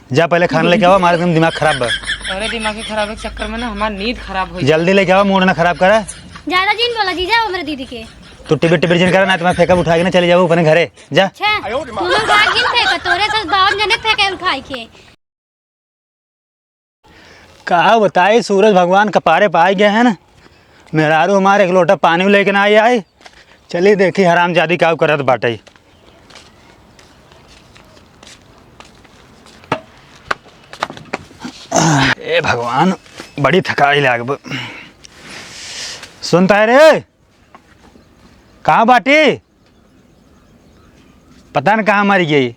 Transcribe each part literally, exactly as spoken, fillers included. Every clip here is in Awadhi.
जा पहले खाना लेके आवा, हमारा एकदम दिमाग खराब बा। अरे दिमाग के खराब के चक्कर में ना हमार नींद खराब हो जाए। जल्दी लेके आवा, मूड ना खराब करा। ज्यादा जिन बोला जीजा, वो मेरे दीदी के। तू टिबिर टिबिर जिन करा, ना तुम्हें फेंका उठा के ना चले जाओ अपने घरे। जा। अच्छा, तू लोग उठा के जिन फेंका, तोरे से बावन जने फेंके उठाई के। का बताई, सूरज भगवान कपारे पाए गए हैं ना। मेहरारू हमारे एक लोटा पानी लेके ना आई आई। चलिए देखी हरामजादी का करत बाटे। ए भगवान, बड़ी थकाई लाग। सुनता है रे, कहाँ बाटी? पता न कहाँ मर गई।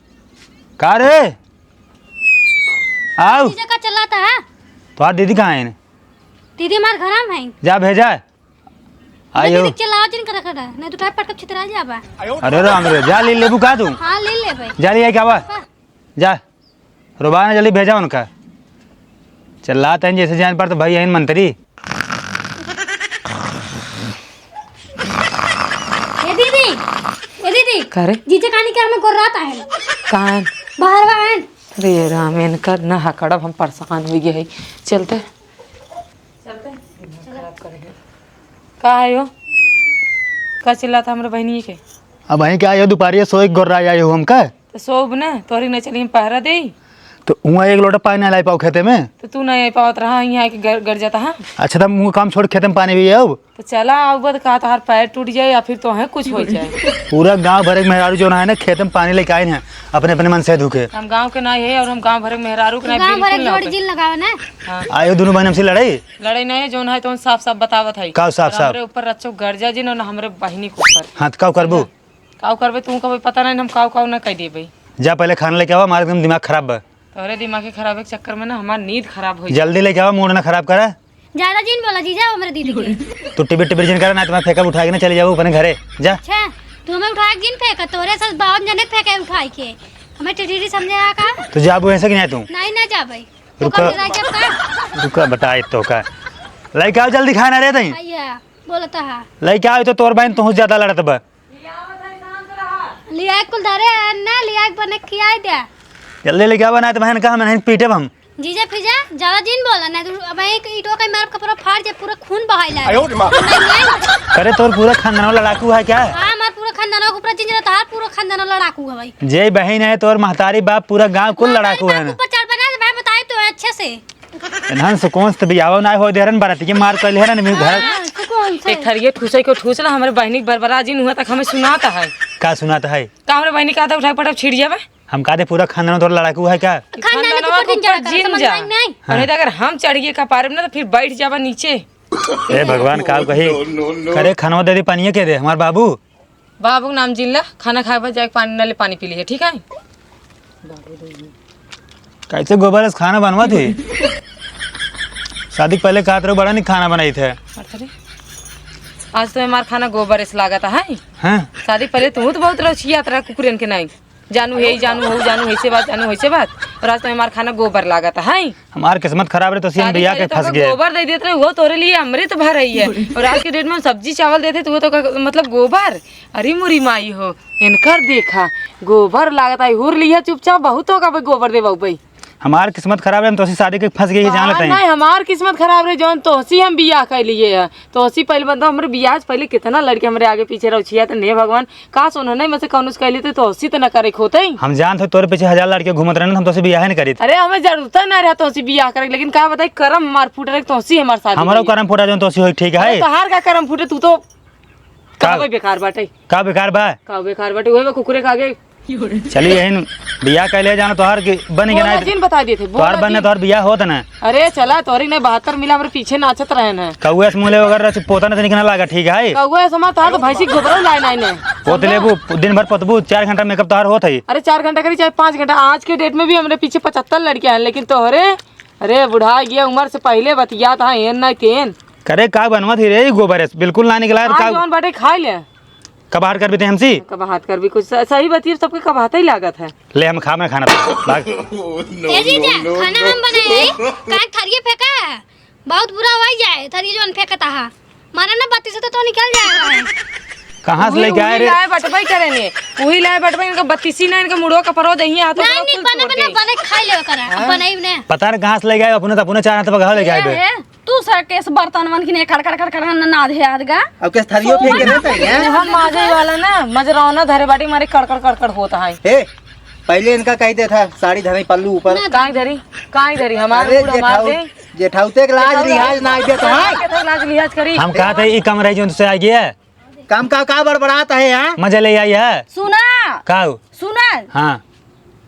का रे? आओ। दीदी का चलाता है? तोहार दीदी कहाँ है? दीदी हमार घर में है। जा भेजा। आयो। दीदी चलाओ जिन कर कर, नहीं तो टाइप पटक छितरा जाबा। अरे राम रे, जा ले लेबू का तू? हाँ, ले लेबे। जा ले आके आवा। हाँ। जा। रोबा ना, जल्दी भेजा उनका। चिल्लात हैं जैसे जान पर तो भाई हैं मंत्री। ए दीदी, ए दीदी। का रे? जीजा कानी के हमें गोर्रात आए। कहाँ? बाहर बा आए। अरे राम, इनका ना हकड़ब हम परेशान हो गए है। चलते। चलते। का है यो? का चिल्लात हमरे बहिनी के? अब वहीं क्या आयो, दुपहरिया सोए के गोर्रा आयो हमका? तो सोब न, तोहरी न चली हम पहरा देई। तो उहाँ एक लोटा पानी ना लाई पाओ खेते में। तो तू नहीं आई पावत रहा, यहाँ के गर-, गर जाता है। अच्छा, तब मुँह काम छोड़ खेते में पानी भी आऊ। तो चला आऊ बद का तोहार पैर टूट जाए या फिर तोहे कुछ हो जाए। पूरा गाँव भर के मेहरारू जो है ना खेते में पानी लेके आए हैं अपने अपने मन से धुके। हम गाँव के ना है और हम गाँव भर के मेहरारू के ना गाँव भर बिल्कुल के ना जोड़ी होते। जिन लगाओ ना। हाँ। आयो दोनों बहन हमसे लड़ाई। लड़ाई नहीं है, जोन है तो साफ साफ बतावत है। का साफ और साफ? हमरे ऊपर रचो गर्जा जिन और हमरे बहिनी के ऊपर। हाँ, तो का करबू? काऊ करबे, तू कभी पता नहीं, हम काऊ काऊ ना कह देबे। जा पहले खाना लेके आवा, हमारा एकदम दिमाग खराब बा। तोहरे दिमाग के खराब के चक्कर में ना हमार नींद खराब हो जाए। जल्दी लेके आवा, मूड ना खराब करा। ज्यादा जिन बोला जीजा, वो मेरे दीदी के। तू टिबिर टिबिर जिन करा, ना तुम्हें फेंका उठा के ना चले जाओ अपने घरे। जा। अच्छा, तू हमें उठा के जिन फेंका, तोरे साथ बावन जने फेंके उठाई के। हमें टिटिरी समझे आ का? तो जाबू ऐसे कि नहीं तू? नहीं, ना जा भाई। तो रुका। कब ना जा का? रुका, बताए तो का। लेके आओ जल्दी खाना रे तई। भैया, बोलता है। लेके आओ तो तोर बहन तुहसे ज्यादा लड़त बा। लिया कुल धरे है ना, लिया के बने खियाई दे। जल्दी लेके आवा, ना तो बहन का हम नहीं पीटे हम। जीजा फिजा, ज्यादा जिन बोला, नहीं तो अब एक ईंटों का मार कपड़ा फाड़ जाए, पूरा खून बहाई लाए। आयो रे माँ। नहीं, नहीं। अरे तोर पूरा खानदान लड़ाकू है क्या? हाँ, हमार पूरा खानदान के ऊपर जिन रहता है, पूरा खानदान लड़ाकू है भाई। जे बहन है तोर महतारी बाप, पूरा गांव कुल महतारी लड़ाकू बाप है ना। ऊपर चढ़ बना, मैं बताई तो अच्छे से। इन्हन सुकून से बियाहो ना हो दे रहन, बराती के मार कर ले रहन, घर। हाँ, सुकून से। एक थरिये ठूसे को ठूस ला, हमरे बहिनी के बरबरा जिन हुआ तक हमें सुनाता है। का सुनाता है? का हमरे बहिनी का था उठा के पटक छिड़ जावे? हम का दे पूरा खानदान तोर लड़ाकू है क्या? खानदान खानदान के ऊपर के जिन ऊपर चढ़ा कर जिन समझ जा। में नहीं। और नहीं तो अगर हम चढ़ गए कपारे में ना तो फिर बैठ जावा नीचे। ए भगवान, का कही? करे खानवा दे दे, पानिया के दे, हमार बाबू। बाबू के नाम जिन ला, खाना खाए बाद जाके पानी नले पानी पी लिहे, ठीक है? कैसे गोबर से खाना बनवा थी? शादी के पहले कहत रहो बड़ा नहीं खाना बनाई थे। अरे, आज तो हमार खाना गोबर से लागत है। हाँ? शादी पहले तू तो बहुत रचियात रहा कुकुरन के नाई। जानू हे, जानू हो, जानू ऐसे बात, जानू ऐसे बात। और आज तो हमार खाना गोबर लागत है। हमार किस्मत खराब रहे तो सी हम शादी बियाह के पहले तो फंस गए। गोबर दे देते रहे, वो तोरे लिए अमृत भर रही है। और आज के डेट में हम सब्जी चावल देते तो वो तो का, मतलब गोबर। अरे मोरी माई हो, इनकर देखा, गोबर लागत आई, हुर लिया चुपचाप, बहुत होगा भाई गोबर देबा भाई। हमार किस्मत खराब रहे, हम तोसी शादी के फंस गए, ये जान हाँ, लेते हैं। नहीं, हमार किस्मत खराब रहे, जौन तोसी हम बियाह कर लिए है। तोसी पहले बंदा हमरे बियाह से पहले कितना लड़के हमरे आगे पीछे रौछिया थे, ने भगवान, काश उन्होंने में से कौन उसका लेते, तोसी तो न करे खोते। हम जानत हो तोरे पीछे हजार लड़के घूमत रहने, हम तोसे बियाह न करीत। अरे, हमें जरूरत ना रहा तोसी बियाह करे, लेकिन का बताई, करम हमार फूट रहे, तोसी हमार शादी हमारो करी। करम फूटा जौन तोसी होई, ठीक है? अरे, तोहार का करम फूटे, तू तो का? कहबे बेकार बाटे। का बेकार बा? का बेकार बाटे? ओए बा कुकुरे का आगे। चली यही बियाह कैले जाना तोहार के बन के बोला ना। जिन बता देते, तोहार बोला बन जिन। तोहार बियाह होत ना। अरे चला, तोरी ने बहत्तर मिला हमरे पीछे नाचत रहे ना। कौआ से मुँह ले अगर रच पोता ना तो निकलना लागा, ठीक है? कौआ से हमार तोहार तो भैंसी गोबरो लाए नहीं ने। पोत लेबू, दिन भर पोतबू, चार घंटा मेकअप तोहार होत है। अरे चार घंटा करी चाहे पाँच घंटा, आज के डेट में भी हमरे पीछे पचहत्तर लड़कियां हैं, लेकिन तोहरे अरे, बुढ़ा गया, उम्र से पहिले बतियात हा, एन ना तेन। करे का बनवा थी रे, ई गोबर है, बिल्कुल ना निकला यार, आज का जौन बाटे खाई ले। कबाहर कर बेते हमसी? कबाहत कर भी कुछ स-, सही बतिया, सबके कबाहत ही लागत है। ले हम खा, मैं खाना तो, भाग। ए जीजा, खाना हम बनाए, काहे थरिये फेंका है? बहुत बुरा हो जाए, थरिये जौन फेंकता है। मारा ना बत्ती से तो, तो निकल जाएगा। कहाँ से उही, लेके आए उही रे? लाए बटबई करे ने। उही लाए बटबई, इनका बत्तीसी ना, इनका मुड़वा कपरो देही, हाथों नहीं, नहीं, बने, बने, बने, खाई लेवे करा। हाँ? बनाई ने। पता नहीं कहाँ से लेके आए, अपने तो अपने चार हाथ पगहा लेके आए बे। ए, तू सर केस बर्तन मन किने कड़, कड़, कड़, कड़, ना, ना दे हाथ गा। अब केस थरियो फेंक के रहता है, हैं? हम माजे वाला ना, मजरौना धरे बाटी मारे कड़, कड़, कड़, कड़ होता है। ए, पहले इनका कह दे था, साड़ी धरे पल्लू ऊपर। ना। काहे धरी? काहे धरी? हमारे अरे, मूड हमार जेठाऊ, दे। जेठाउते के लाज जेठाऊ लिहाज ना आइबे तो, हाँ? जेठाऊ लाज लिहाज करी। हम कहा थे, ई कम रही जो उनसे आ गया। काम का, का बड़बड़ात है, हाँ? मजा ले आई है। सुना। का हो? सुना। हाँ।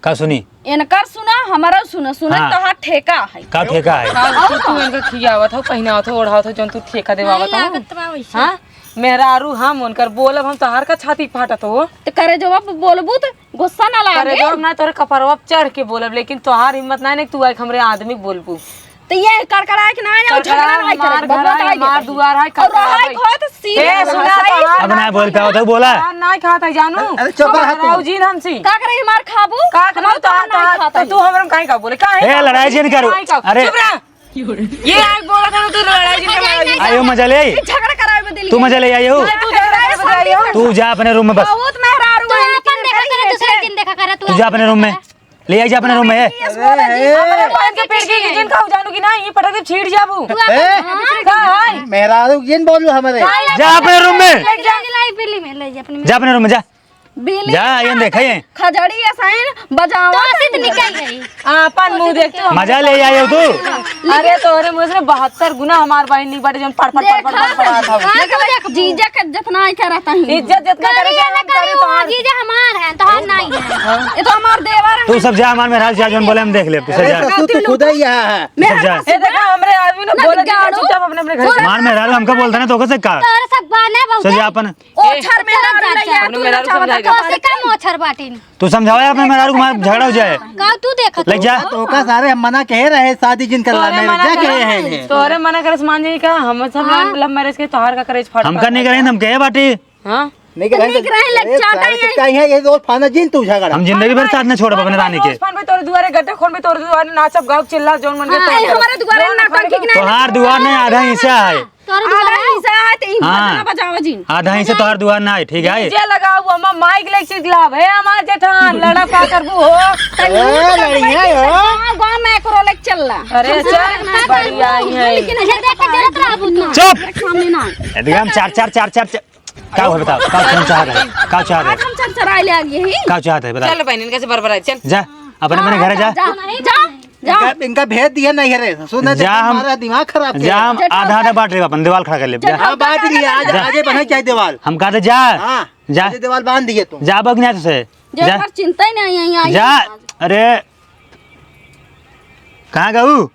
का सुनी? इनकर सुना, हमारा सुना, सुना हाँ। तोहार ठेका है। का ठेका है? का तू, तू इनका खियावत हो, पहिनावत हो, ओढ़ावत हो, जौन तू ठेका देवावत हो। लागत बा वैसे। हाँ? मेहरारू हम उनकर बोलब, हम तोहार का छाती फाटत हो। तो करे जवाब बोलबू तो गुस्सा ना लागे? करे जवाब ना, तोरे कपरवा पे चढ़ के बोलब, लेकिन तोहार हिम्मत ना है कि तू आके हमरे आदमी के बोलबू। तो ये कड़कड़ाए के ना आए, कड़कड़ाए झगड़ा ना हमार करे, घर बबुआ है, का हमार करे? दुआर है, और कड़कड़ाए रहाई भाई। घर तो सीधा ए, सुना सही तो। अब ना बोल पावत हो, बोला। हाँ, ना खाता जानू। अरे, चुप रह तू। राऊ जी हमसी। का करे मार खाबू? का करे हमार तो, तो ना तो, खाता तो है। तू हमरा में काहे का बोले? काहे ए, का लड़ाई बोले? जिन करो। काहे का? अरे। चुप रह। ये आज बोला था तू लड़ाई जिन कर। आयो मजा ले। ये झगड़ा करावे बदली। तू मजा ले आयो। तू झगड़ा करावे बदली। तू जा अपने रूम में बस। बहुत मेहरारू तू है, अपन लेकिन देखा करे, दूसरे दिन देखा करे, तू तू जा अपने रूम में। ले आई जा अपने रूम में। ये बोले जी, अरे, हमारे बहन के पेट की जिन खाऊ जानू कि ना, ये पटक दे छीट जाबू। तू ए? अपन का है? मेहरारू जिन बोलू हमारे। जा अपने रूम में। ले जा। ले बिल्ली में, ले जा अपने में। जा अपने रूम में जा। बिल्ली जा, ये देखे ये। खजड़ी असाइन बजावा तो ऐसे तो निकल गई। आपन मुंह देख तू। मजा ले आयो तू। अरे तोरे मुंह से बहत्तर गुना हमार बहिन नहीं बाटे, जौन पड़, पड़, पड़, पड़, देखा, पड़, पड़, पड़, पड़। हाँ, देखा, देखा। जीजा के जितना ही करता ही। इज्जत जितना करे करिए के ना हम करिए, करिए, तोहार जीजा हमार है, तोहार नहीं है। ये तो हमार देवर है। तू सब जा, हमार मेहरारू जा, जौन बोले हम देख लेब, तू सब अरे जा। ससुर, तू खुद ही यहाँ है। तू सब जा। ये देखा, हमरे आदमी ने ना बोला, गाड़ू। चुपचाप अपने, अपने घर जा। हमार मेहरारू हमका बोलता ना, तो कैसे का? तोहरे सब गाने बहुत सब जा है। अपन। ओछर मेहरारू चल, चल, लइया, चल। तू अपने मेहरारू ना समझाएगा। चाहता तो से का मोछर बाटिन? तू समझावा अपने मेहरारू को, हमार झगड़ा हो जाए। का तू देखत ले हो? जा। तो का सारे हम मना कहे रहे, शादी जिन करवा तोरे में मना जा करे कहे हैं, हैं। तोरे मना करे से मान जाई का? हम सब हाँ। Love marriage के, तोहार का करे से फट हमका फट नहीं करे, हम कहे बाटी। हाँ? नहीं तो करे, निक रहे, लग अरे, चाटा सारे तो ही। कहीं है, ये और फाना जिन तू झगड़ा। हम जिंदगी भर साथ न छोड़ब अपने रानी के। रोज फोन पे तोरे दुआरे, गड्ढा खोन पे तोरे दुआरे, नाचब, गाउब, चिल्ला, जौन मन के हाँ, तौन। ए, हमारे दुआरे जौन ना खाने टंकी के नहीं। तोहार दुआर नहीं, आधा हिस्सा है। तोर आधा दुआर हिस्सा है, तो ई हाँ। बतना बजावा जिन। आधा हिस्सा तोहार दुआर ना है, ठीक है? डीजे लगाओ, हम माइक लेके चिल्लाब, "हे हमार जेठान, लड़ा का करबू हो?" ए, लड़िया हो। गाँव, गाँव में एकरो लेके चल ला। अरे, चल, बढ़िया ही है। लेकिन ये देख के डरत रहबू तू। चुप। मेरे सामने ना। एकदम चार, चार, चार, चार, चार। का हो बताओ, का कौन चाहत है? का चाहत है? आज हम चरचराए ले आ गए हैं। का चाहत है बताओ? चल बहन, इनका से बरबराए, चल। जा, अपने, अपने घरे जा। जा, जा, जा। इनका, इनका भेज दिया नहीं रे, सुन जा, हम, हमारा दिमाग खराब जा, किया। हम आधा, आधा बांट लेब, अपन दीवाल खड़ा कर लेब, जा। हाँ, बांट लिया, आज, जा। आजे बने चाहे दीवाल। हम कहते जा। हाँ, जा। आजे दीवाल बांध दिए तुम। जा, बगना तुझे। जा, जा। पर चिंता ही नहीं आई, आई। जा, अरे, कहाँ गऊ?